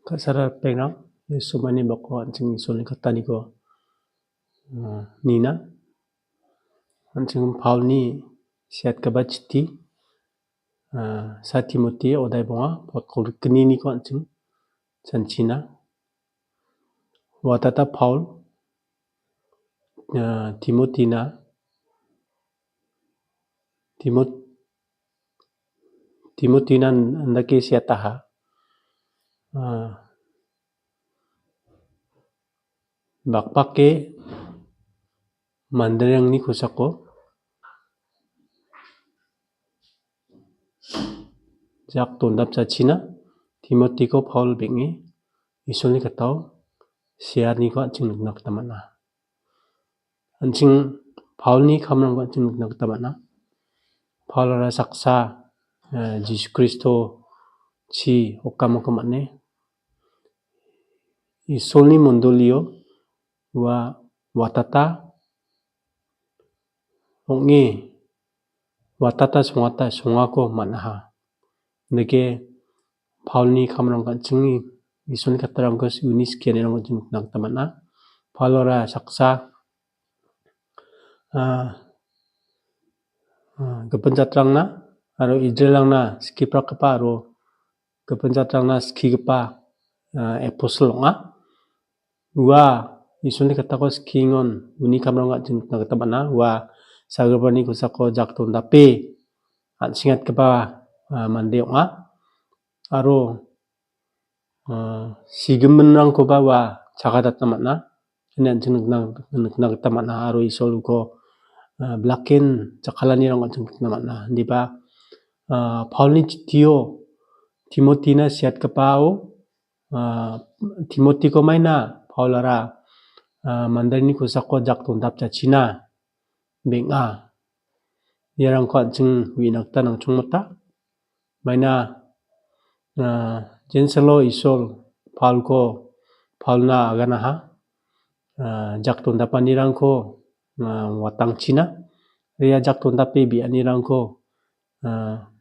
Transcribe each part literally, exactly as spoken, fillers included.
Ka·sara ripengrang, ia somani bako an·ching Isolni kattaniko, ah, nina. An·ching Paulni seatgipa chiti, ah, sa Timoti odai bonga, pot kolgrikiniko an·ching chanchina. Watata Paul, ah, Timotina, Timot-, Timotina indake seataha. Ah, bakbake manderangni kosako jak dondapjachina Timotiko Paul beng·e Isolni kattao seaniko an·ching nikna gita man·a. An·ching Paulni kamrangko an·ching nikna gita man·a. Paulara saksa, eh, Jisu Kristo chi okamoko man·e Isolni mondolio ua watata ong·e watata songata songako man·aha. Indake Paulni kamrangko an·chingni Isolni kattarangko uni skianirangko an·ching nikna gita man·a. Paulara saksa, ah, ah, gipin jatrangna aro Israelrangna skiprakgipa aro gipin jatrangna skigipa, ah, apostle ong·a. Ua Isolni kattako skiengon uni kamrangko an·ching nikna gita man·a. Ua sagiparangni kosako jak dondape an·singatgipa, ah, mande ong·a. Aro, ah, sigiminrangkoba ua chagadatna man·a. Ine an·ching nikna, nikna gita man·a. Aro Isol uko, ah, blaken jakkalanirango an·ching nikna man·a. Indiba, ah, Paulni chitio Timotina seatgipao, ah, Timotiko maina Paulara, ah, mandarangni kosako jak dondapjachina beng·a. Iarangko an·ching uina gita nangchongmota. Maina, ah, Jenselo Isol Paulko, Paulna aganaha, ah, jak dondapanirangko, ah, watangchina. Ia jak dondape bi·anirangko, ah,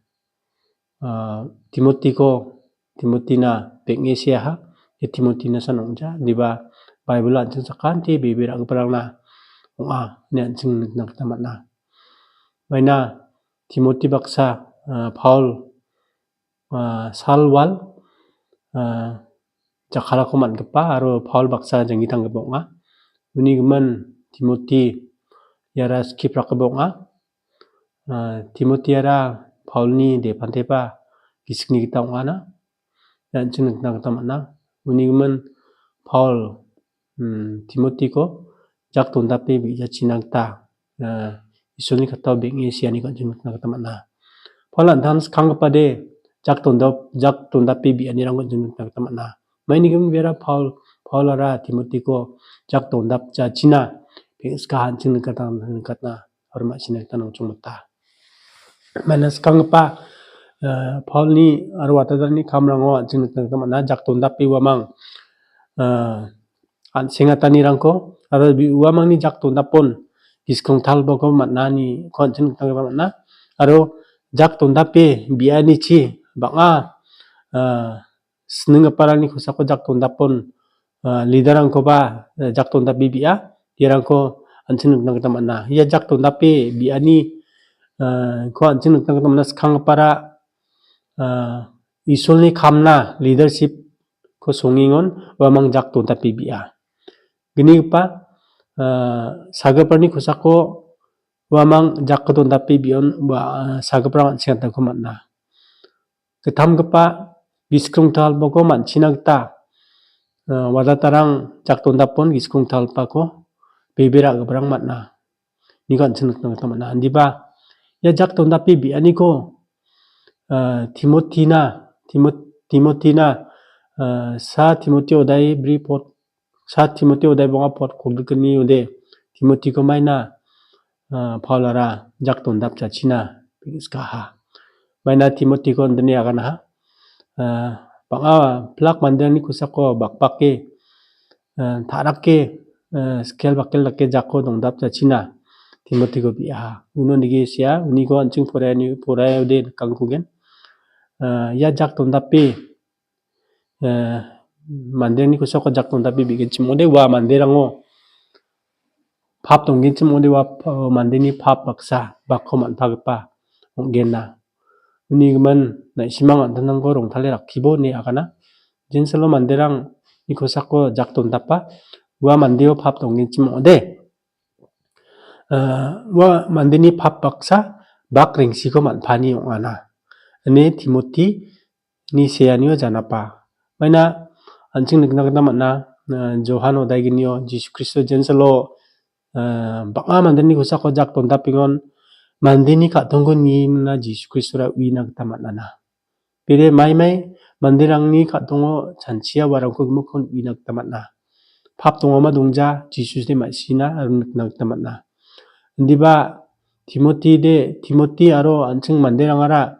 ah, Timotiko, Timotina beng·e seaha. Ia Timotina san ong·ja. Indiba Baibilo an·ching sakante bebe ra·giparangna ong·a ine an·ching nikna gita man·a. Maina Timoti baksa, ah, Paul, ah, salwal, ah, jakkalako man·gipa aro Paul baksa janggi tanggipa ong·a. Uni gimin Timoti iara skiprakgipa ong·a. Ah, Timotiara Paulni depantepa gisikni gita ong·ana. Ia an·ching nikna gita man·a. Uni gimin Paul, mm, Timotiko jak dondape bi·jachina gita, ah, Isolni kattao beng·e seaniko an·ching nikna gita man·a. Paul an·tangtan skanggipade jak dondap-, jak dondape bi·anirangko an·ching nikna gita man·a. Maini gimin bera Paul, Paulara Timotiko jak dondapjachina peng·sika an·ching nikatang-, nikatna aro ma·sina gita nangchongmota. Maina skanggipa, eh, Paulni aro watatarni kamrango an·ching nikna gita man·a. Jak dondape uamang, eh, an·sengatanirangko aro bi-, uamangni jak dondapon gisik rongtalbako man·aniko an·ching nikna gita man·a. Aro jak dondape bi·anichi bang·a, eh, sininggiparangni kosako jak dondapon, ah, leaderrangkoba, eh, jak dondape bi·a. Iarangko an·ching nikna gita man·a. Ia jak dondape bi·ani, ah, ko an·ching nikna gita man·a. Skanggipara, ah, Isolni kamna leadership-ko songengon uamang jak dondape bi·a. Gnigipa, ah, sagiparangni kosako uamang jakko dondape bi·on ua, ah, sagiparang an·sengatako man·a. Gittamgipa gisik rongtalbako man·china gita, ah, wadatarang jak dondapon gisik rongtalbako bebe ra·giparang man·a. Niko an·ching nikna gita man·a. Indiba ia jak dondape bi·aniko, ah, Timotina, Timot-, Timotina, ah, sa Timoti odai bri pot Sa Timoti odai bonga pot kolgrikni ode Timotiko maina, ah, Paulara jak dondapjachina peng·skaha. Maina Timotiko indine aganaha. Ah, bang·a pilak manderangni kosako bakbake, ah, ta·rake, ah, skel bakel dake jako dondapjachina Timotiko bi·aha. Uno nige sea, uniko an·ching poraiani-, poraiode nikangkugen. Ah, ia jak dondape, ah, manderangni kosako jak dondape bigenchim ong·ode ua manderango pap donggenchim ong·ode ua p-, mandeni pap baksa bakko man·pagipa ong·genna. Uni gimin na·simang an·tangtangko rongtale rakkibo ine agana. Jensalo manderangni kosako jak dondapa ua mandeo pap donggenchim ong·ode. Ah, ua mandeni pap baksa bak rengsiko man·pani ong·ana ine Timoti ni seanio janapa. Maina an·ching nikna gita man·a, ah, Johano daiginio Jisu Kristo jensalo, ah, bang·a mandeni kosako jak dondapengon mandeni ka·tongko nimina Jisu Kristora uina gita man·ana. Bede maimai manderangni ka·tongo chanchia uarangko gimikkon uina gita man·a. Pap dongama dongja, Jisusde ma·sina aro nikna gita man·a. Indiba Timoti de, Timoti aro an·ching manderangara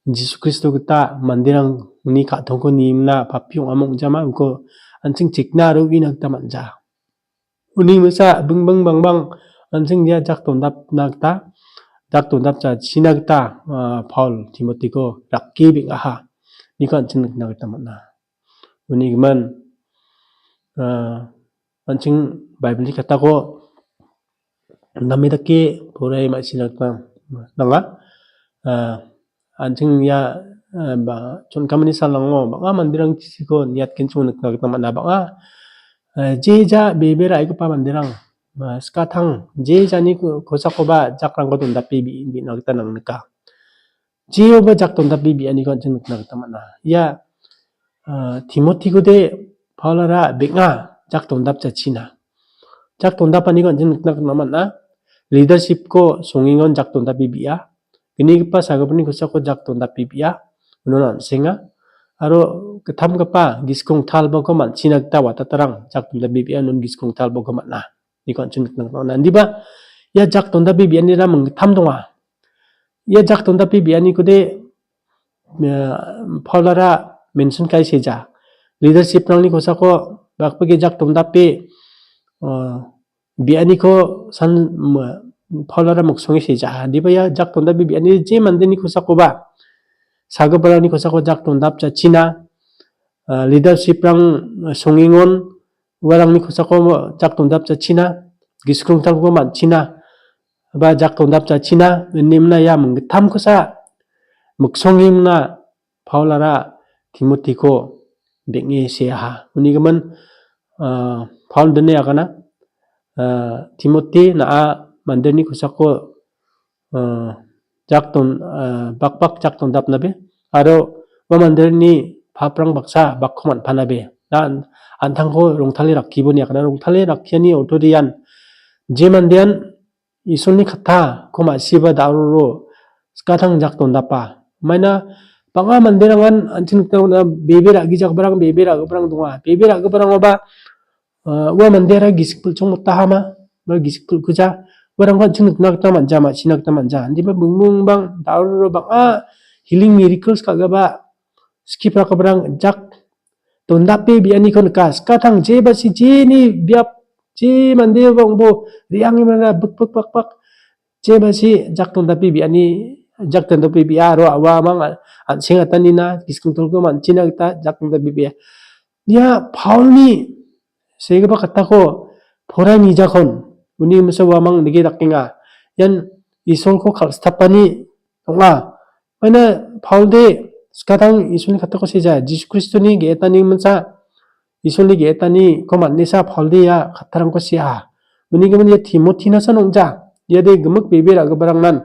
Jisu Kristo gita manderangni ka·tongko nimina papi ong·ama ong·jama uko an·ching chikna aro uina gita man·ja. Uni misa bingbing bangbang an·ching ia jak dondapna gita, jak dondapja china gita, ah, Paul Timotiko rakki beng·aha. Niko an·ching nikna gita man·a. Uni gimin, ah, an·ching Baibilni katako name dake poraie ma·sina gita nanga. Ah, an·ching ia, ah, ba, chonkamani salango bang·a manderang chisiko niatgenchim nikna gita man·a. Bang·a, ah, je ja bebe ra·gipa manderang, ah, skatang je jani ko-, kosakoba jakrangko dondape bi-, bi·na gita nang nika. Jeoba jak dondape bi·aniko an·ching nikna gita man·a. Ia, ah, Timotikode Paulara beng·a jak dondapjachina. Jak dondapaniko an·ching nikna gita man·a. Leadershipko songengon jak dondape bi·a. Gnigipa sagiparangni kosako jak dondape bi·a. Unon an·senga. Aro gittamgipa gisik rongtalbako man·sina gita watatarang jak dondape bi·a. Unon gisik rongtalbako man·a. Niko an·ching nikna gita man·a. Indiba ia jak dondape bi·anira minggittam donga. Ia jak dondape bi·anikode, eh, Paulara mention ka·e seja. Leadership-rangni kosako bakbege jak dondape, eh, bi·aniko san, ma-, Paulara miksonge seja. Indiba ia jak dondape bi·ani je mandeni kosakoba, sagiparangni kosako jak dondapjachina, eh, leadership-rang songengon uarangni kosako jak dondapjachina, gisik rongtalko man·china, ba jak dondapjachina, ine mina ia minggittam kosa miksonge mina Paulara Timotiko beng·e seaha. Uni gimin, ah, Paul dine agana, ah, Timoti na·a mandeni kosako ah, jak don-, ah, bakbak jak dondapnabe, aro ua manderangni paprang baksa bakko man·panabe. Na an-, an·tangko rongtale rakkibo niakana, rongtale rakkiani otorian je mandean Isolni kattako ma·siba da·oro skatang jak dondapa. Maina bang·a manderangan an·ching nikna gita bebe ra·gijagiparang, bebe ra·giparang donga. Bebe ra·giparangoba ah, ua mandera gisik pilchong motahama, ba gisik pilkuja, uarangko an·ching nikna gita man·ja, ma·sina gita man·ja. Indiba bingmingbang da·oro bang·a healing miracles ka·gipa skiprakgiparang jak dondape bi·aniko nika. Skatang jeba si jeni biap, je mandeba ong·bo re·anggiminara bik bik bak bak. Jeba si jak dondape bi·ani, jak dondape bi·a aro uamang an-, an·sengatanina gisik rongtalko man·china gita jak dondape bi·a. Ia Paulni segipa kattako porainijakon uni misa uamang nige dakenga. Ian Isolko kal·stapani ong·a. Maina Paulde skatang Isolni kattako seja, Jisu Kristoni ge·etani misa, Isolni ge·etaniko man·esa Paulde ia kattarangko sea. Uni gimin ia Timotinasa nong·ja. Iade gimik bebe ra·giparangnan,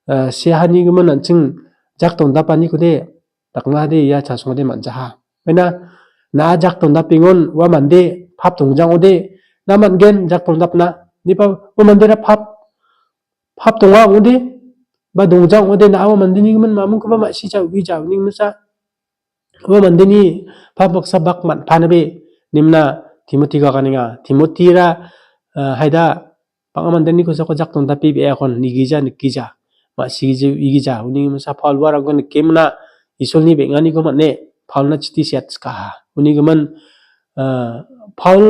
eh, seahani gimin an·ching jak dondapanikode daknade ia chasongade man·jaha. Maina na·a jak dondapengon ua mande pap dongjang ong·ode, na man·gen jak dondapna. Niba ua mandera pap, pap donga ong·ode, ba dongjang ong·ode, na·a ua mandeni gimin mamingkoba ma·sija uija, uni gimisa ua mandeni pap baksa bak man·panabe, nimna Timotiko aganenga. Timotira, eh, haida bang·a mandeni kosako jak dondape bi·akon nigija, nikija, ma·sigija, uigija. Uni gimsa Paul uarangko nikemna Isolni beng·aniko man·e Paulna chiti seatskaha. Uni gimin, ah, Paul,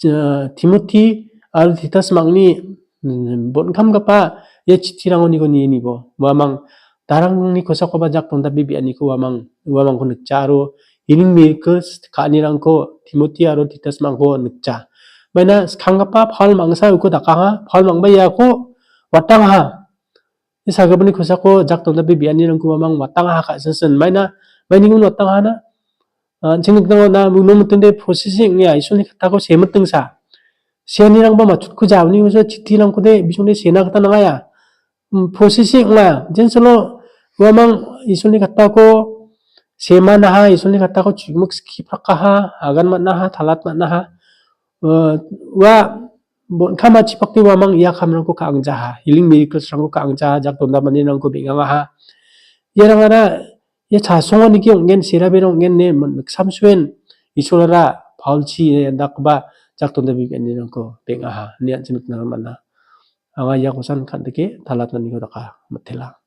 ah, Timoti aro Titas mangni, mm, bon·kamgipa ia chitirangoniko nie nibo. Uamang darangni kosakoba jak dondape bi·aniko uamang, uamangko nikja aro healing miracles ka·anirangko Timoti aro Titusmangko nikja. Maina skanggipa Paul mangsa uko dakaha, Paul mangba iako watangaha. Ia sagiparangni kosako jak dongdambe bianirangko uamang watangaha ka·sinsin. Maina, maini gimin watangahana? Ah, an·ching nikna man·a, uno mitongde processing ong·a, Isolni kattako semitingsa. Seanirangba matchotkuja, uni uso chitirangkode bisongde sena gita nangaia. Mm, processing ong·a. Jensolo uamang Isolni kattako semanaha, Isolni kattako chimik skipakaha, agan man·aha, talat man·aha. Eh, ua bon·kama chipakde uamang ia kamrangko ka·angjaha, healing miracles-rangko ka·angjaha, jak dondamanirangko beng·angaha. Iarangara ia chasonganiki ong·gen, seraberang ong·gen ine man-, miksamsoen Isolara Paulchi ine indakgipa jak dondabe bianirangko beng·aha ine an·ching nikna man·a. Anga ia kosan kan·dike talatnaniko daka mitela.